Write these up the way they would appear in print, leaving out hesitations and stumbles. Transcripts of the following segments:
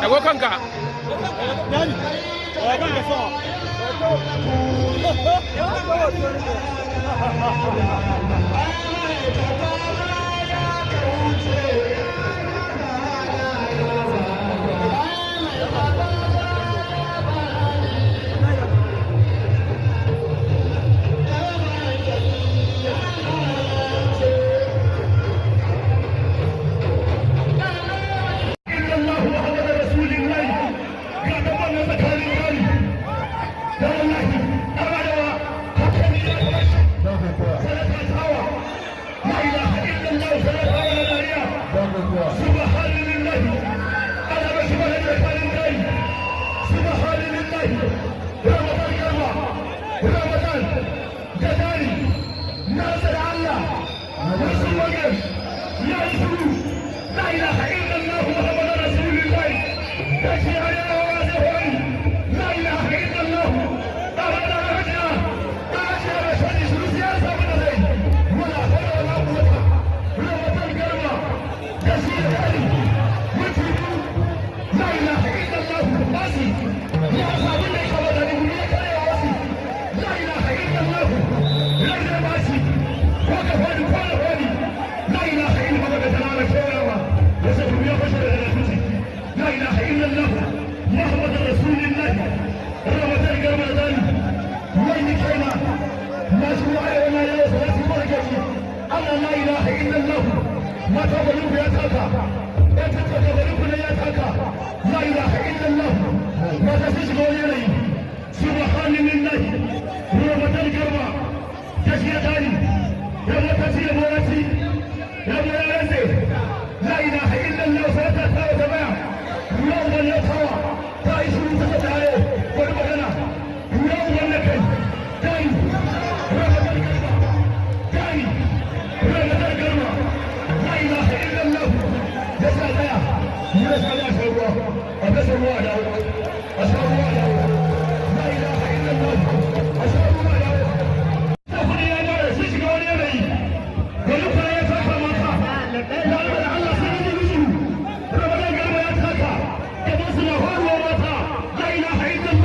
Dago kanka. Illallah Muhammad Rasulullah. Ga dabban nan tsakanin gari da wallahi arewa haka ne ya tashi. Sanata tawa, la ilaha illallah, sanata wa dariya. Subhanallah, ana ba shi bane tsakanin gari. Subhanallah, Ramadan Garba, Ramadan Gadari Nasir, Allah wasu wajen ya yi shiru. La ilaha illallah Muhammad Rasulullah. Da shi arewa zai hori. La ilaha illallah. Ɗara rajiya ɗajiya da shani shiru siyasa mana zai wala hawla wala quwwata. Ramadan Garba da shi da kari mutu. La ilaha illallah, basi ya samu ne kama da ni ya kare wasu. La ilaha illallah, rage basi ko ka fadi ko na fadi. La ilaha illallah, da talala kewayawa ya ce ya fashe da tuci. La ilaha illallah Muhammad Rasulullah. Ramadan Garba da dani wai ni kaina na shi arewa na yawo salati barkaci Allah. La ilaha illallah, mata garin ku ya taka, ya taka garin ku ne ya taka. La ilaha illallah, mata sun shiga wani yanayi. Subhanallah, Ramadan Garba ta shi ya tari ya mata ci ya moraci ya mora rantse. La ilaha illallah, sanata ta wata baya ruwan wannan tawa ta yi shiru ta tare wani magana ruwan wannan kai dai. Ramadan Garba dai, Ramadan Garba. La ilaha illallah, ya sa tsaya ya sa ya sha ruwa, a fasa ruwa dawo, a sha ruwa dawo. La ilaha illallah, a sha ruwa dawo. Kudi ya dare sun shiga wani yanayi wani kwana ya taka mata ya da Allah sun yi musu. Ramadan Garba ya taka gaban su na faruwa mata. La ilaha illallah.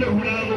Mai hula ya zo.